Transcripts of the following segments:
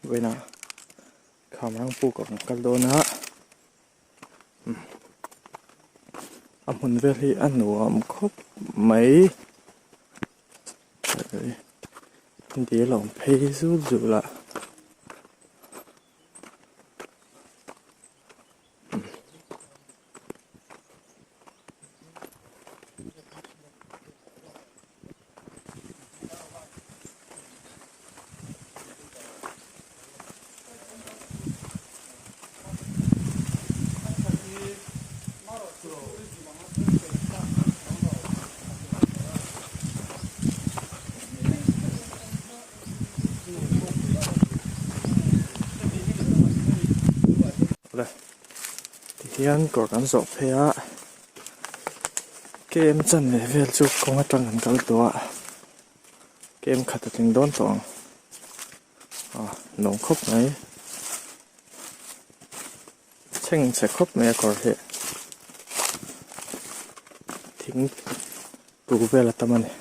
Vawiinah Khamrang puk ah kan kal dawn a a hmun vel hi a nuam khawp mai dil a awm phei zul zul a. Tihian kawr kan zawh phei a kem chanve vel chu kawng atang kan kal tawh a kem khat a tling dawn tawh ang ah nuam khawp mai chheng chhe khawp mai a kawr hi thing tur vel a tam a ni.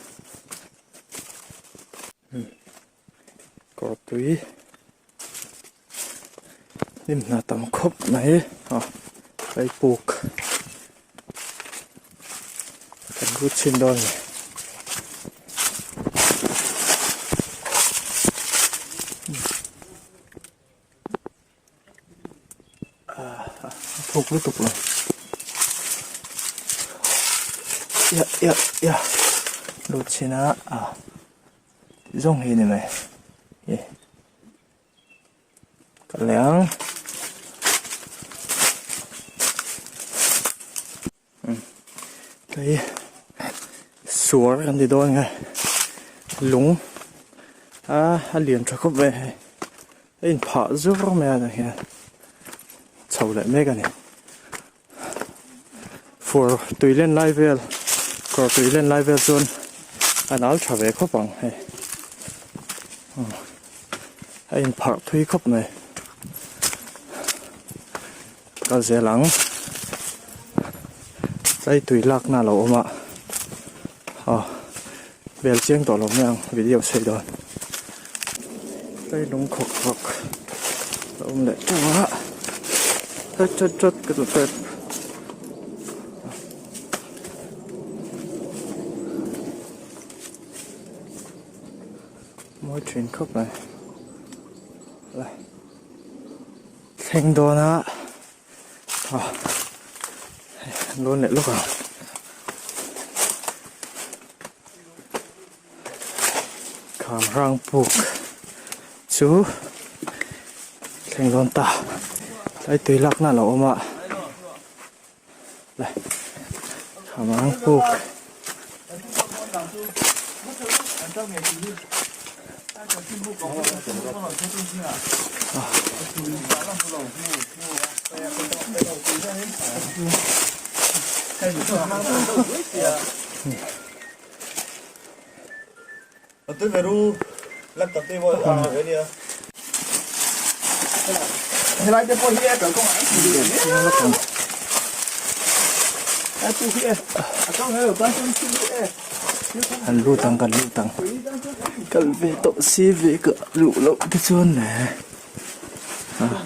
Kawr tui hnim hna tam khawp mai a hei puk kan lut chhin dawn a ni. A thuk lutuk lo ya ya ya lut chhin a a tih zawng hi a ni mai e kal leh ang hei suar kan ti dawn nge lung a a lian tha khawp mai hei a inphah zur mai a tah hian chho leh mek a ni fur tui len lai vel kawr tui len lai vel chuan a nal tha ve khawp ang hei a inpharh thui khawp mai. Kal zel ang tlai tui lakna a lo awm a aw bel chiang tawh lo mai ang video sei dawn tlai lung khawk khawk a awm leh teuh a chat chat chat ka tlu tep. Mawi thin khawp mai le. Thleng dawn a ah lawn leh lawk ang kham rang puk chu thleng dawn ta tlai tui lak na a lo awm a le kham rang puk. An lut ang kan lut ang kal ve tawh si ve ka luh loh te chuan le ah.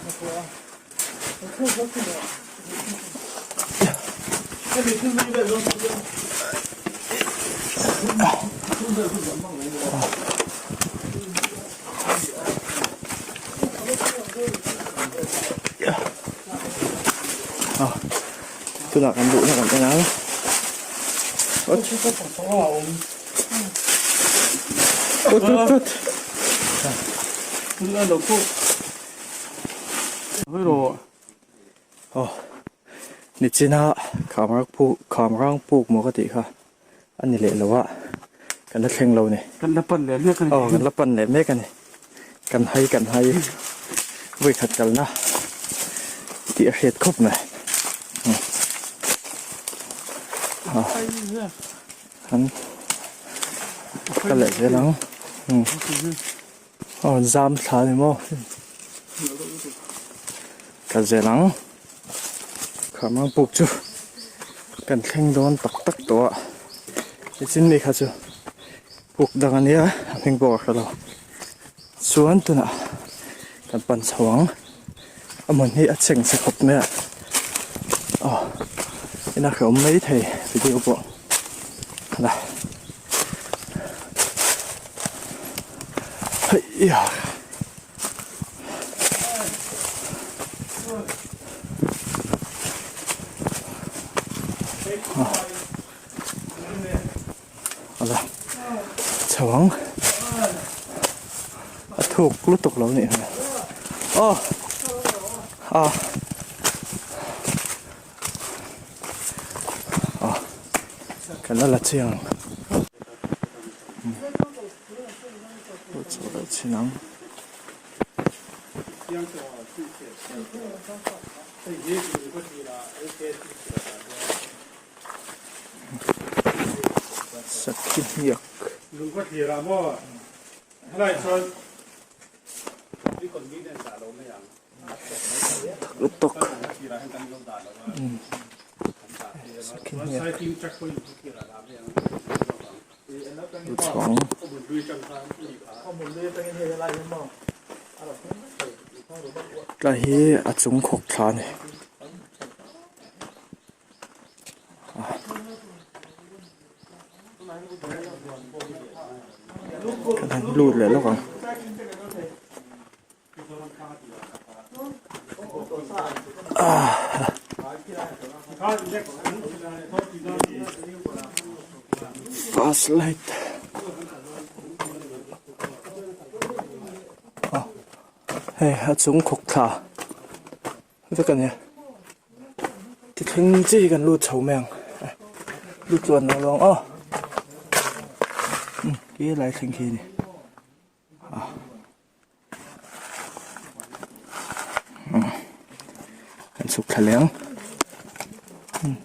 Tunah kan luhna kan en ang. Tut tut tut. Aw nichina khamrang puk khamrang puk maw ka tih kha a ni leh lo a kan la thleng lo ni. Kan la pan leh mek a ni. Aw kan la pan leh mek a ni. Kan hai kan hai vawi khat kalna tih a hriat khawp mai. An kal leh zel ang. Aw zam thla ni maw kal zel ang khamang puk chu kan thleng dawn tak tak tawh a tichin mi kha chu puk dang a nia a hming pawh ka hre lo chuan tunah. Kan pan chho ang. A hmun hi a chheng chhe khawp mai a. Aw ina hrehawm mai thei video pawh la. Heiha. Ala chho ang a thuk lutuk lo nih hmel aw a aw kan la la chiang ang chho leh chin ang. Sakhi hniak. Thak lutuk. Sakhi hniak. Luchhuang. Tlai hi a chung khawk thla a ni. Kan han lut leh lawk ang. Flash light. Hei a chung khawk thla. Vek a nia ti thleng chi hi kan lut chho mai ang lut chuan lo lo ang aw umm khi lai thleng khi a ni a umm kan chhuk thla leh ang umm.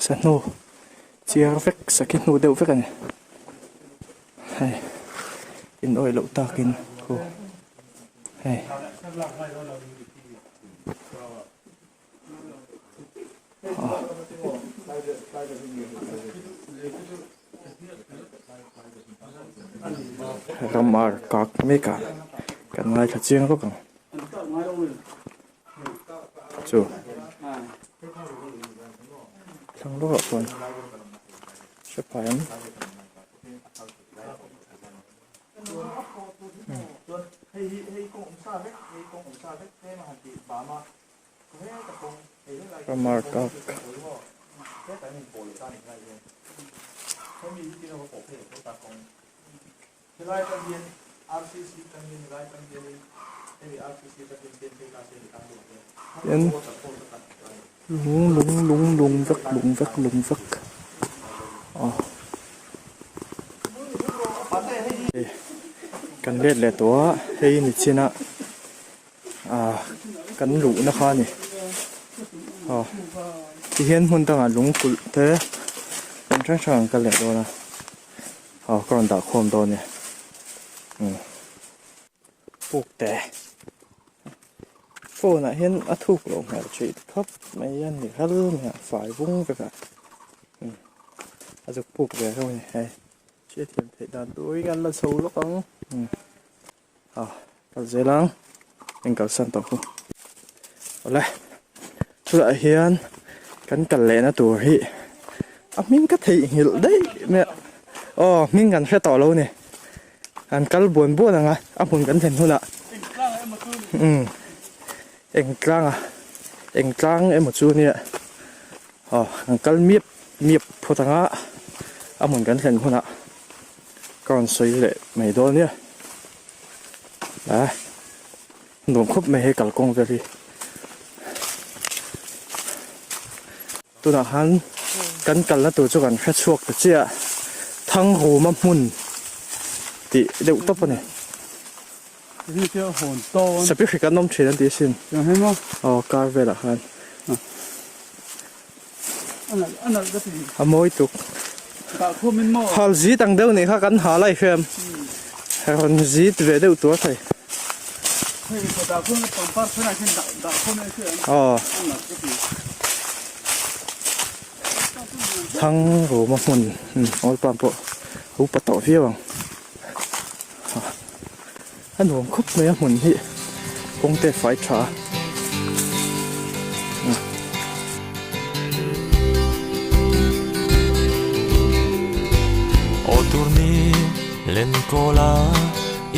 Sahnu chiar vek sakhi hnu deuh vek a ni hei in awih loh takin khu hei. Ramar kak mek a kan ngaithla chiang vak ang chu thlang lawkah chuan hre phai ang. Ramar kak. Hian lung lung lung lung vek lung vek lung vek aw kan let leh tawh a hei ni chin a. Ah kan luhna kha a ni aw tihian hmun dangah lung kulh te hmun hrang hrang an kal leh dawn a aw ka rawn dah khawm dawn a ni umm puk te phone ah hian a thuk loh hmel tih khawp mai a ni ral mai a fai vung vek a umm a zuk puk ve reuh a ni hei hriatthiam theih dan turin an la chho lawk ang umm. A kal zel ang eng kalsan tawh khu awle chutah hian kan kal lehna tur hi a hming ka theihnghilh daih mai a aw hming kan hre tawh lo a ni kan kal buan buan ang a a hmun kan thlen hunah umm eng tlanga eng tlang emaw chu nia aw kan kal miap miap phawt ang a a hmun kan thlen hunah. Ka rawn sawi leh mai dawn nia a nuam khawp mai hei kalkawng vel hi tunah khan kan kalna tur chu kan hre chhuak ta chiah a Thangruma hmun tih deuh tawp a ni Sapi hrik an awm thin an tih asin aw kar velah khan. A mawi tuk. Hal zit ang deuh nih kha kan hal a i hriam. Rawn zit ve deuh tur thei. Aw. Thang ruma hmun oil palm pawh a upa tawh viau ang. A nuam khawp mai a hmun hi kawng te fai tha a. Aw tur ni len kawl a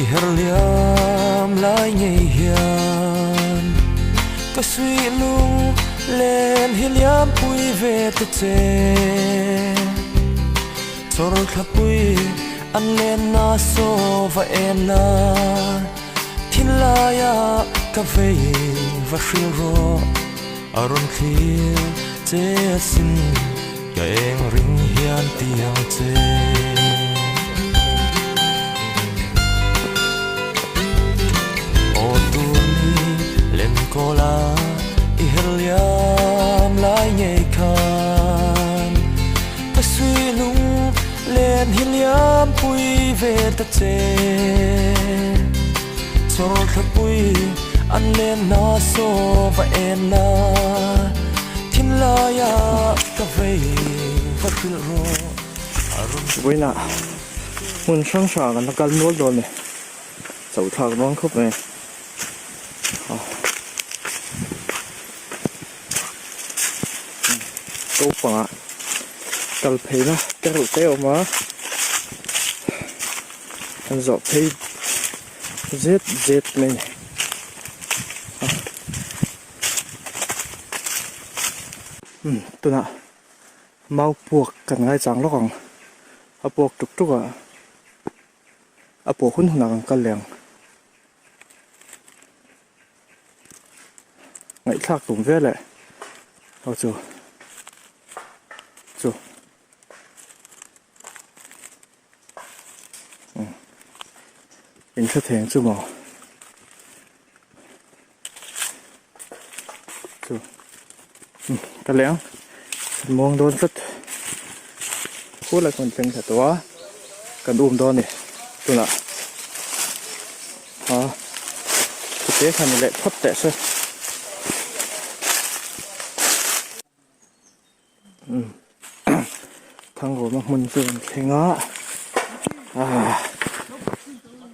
i her liam lai ngei hian ka suih lung len hi liam pui ve ta che. Chawr thlapui An lenna saw va en la, thinlaia ka vei va hril rawh, a rawn thlir che asin ka eng ring hian ti ang che. Aw tur ni len kawl a i her liam lai ngei khan ka suih lung Len hi liam pui ve ta che. Chawr thlapui an len na saw va en la. Thinlaia ka vei va hrilh rawh a rawn. Vawiinah hmun hrang hrang an la kal nual dawn e, chauh thlak dawn khawp mai. Ko pangah kal pheina te reuh te a awm a an zawh phei zet zet mai a ni umm tunah mau puak kan ngaichang lawk ang a puak tuk tuk a a puah hun hunah kan kal leh ang. Ngaihthlak tum vel eh aw chu chu umm in hre theng chu maw chu umm ka leng muang dawn tlat khulai khawn thleng thla tawh a kan um dawn a ni tunah. A chute kha ni leh phawt teh se. Umm Thangrawma hmun chu an thleng a ah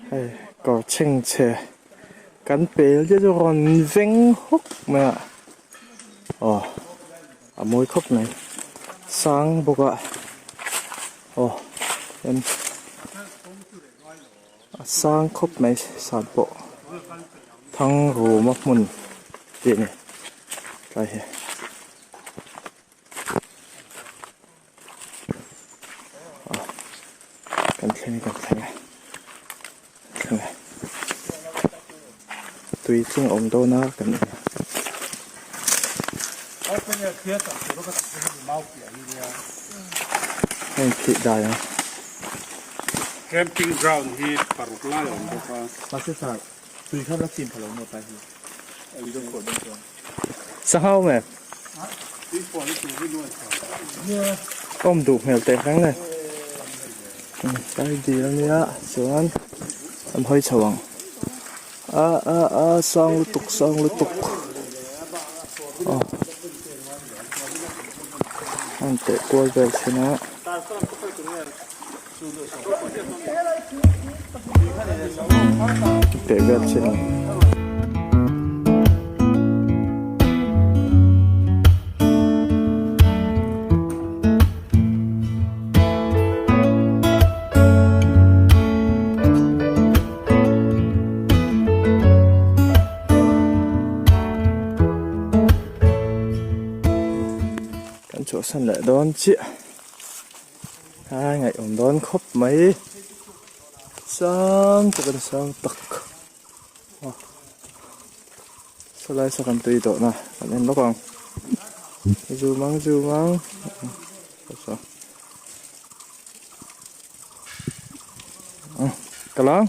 hei kawr chhengchhe kan pel te chu rawn veng hawk mai a aw a mawi khawp mai sang bawk a aw en. A sang khawp mai sat pawh thang ruma hmun tih a ni tlai hi. Kan thleng kan thleng e thleng e tui chung a awm dawn a kan en. Heng phih dai ang. Camping ground hi paruk lai a awm bawk a. Mahse sa tui kha la chim pha lo maw tlai hi tui deuh khawh dawn chuan. Sangha awm em? Awm duh hmel teh reng nen. Tlai dil ania chuan an hawi chho ang. A a a sang lutuk sang lutuk. Aw. An teh kual vel thin a. Teh vel thin a. Kan chhuahsan leh dawn chiah a ngaihawm dawn khawp mai sang tak a ni sang tak aw sawlai saw kan tui tawh na kan en lawk ang zoom ang zoom ang saw saw. Ka lang.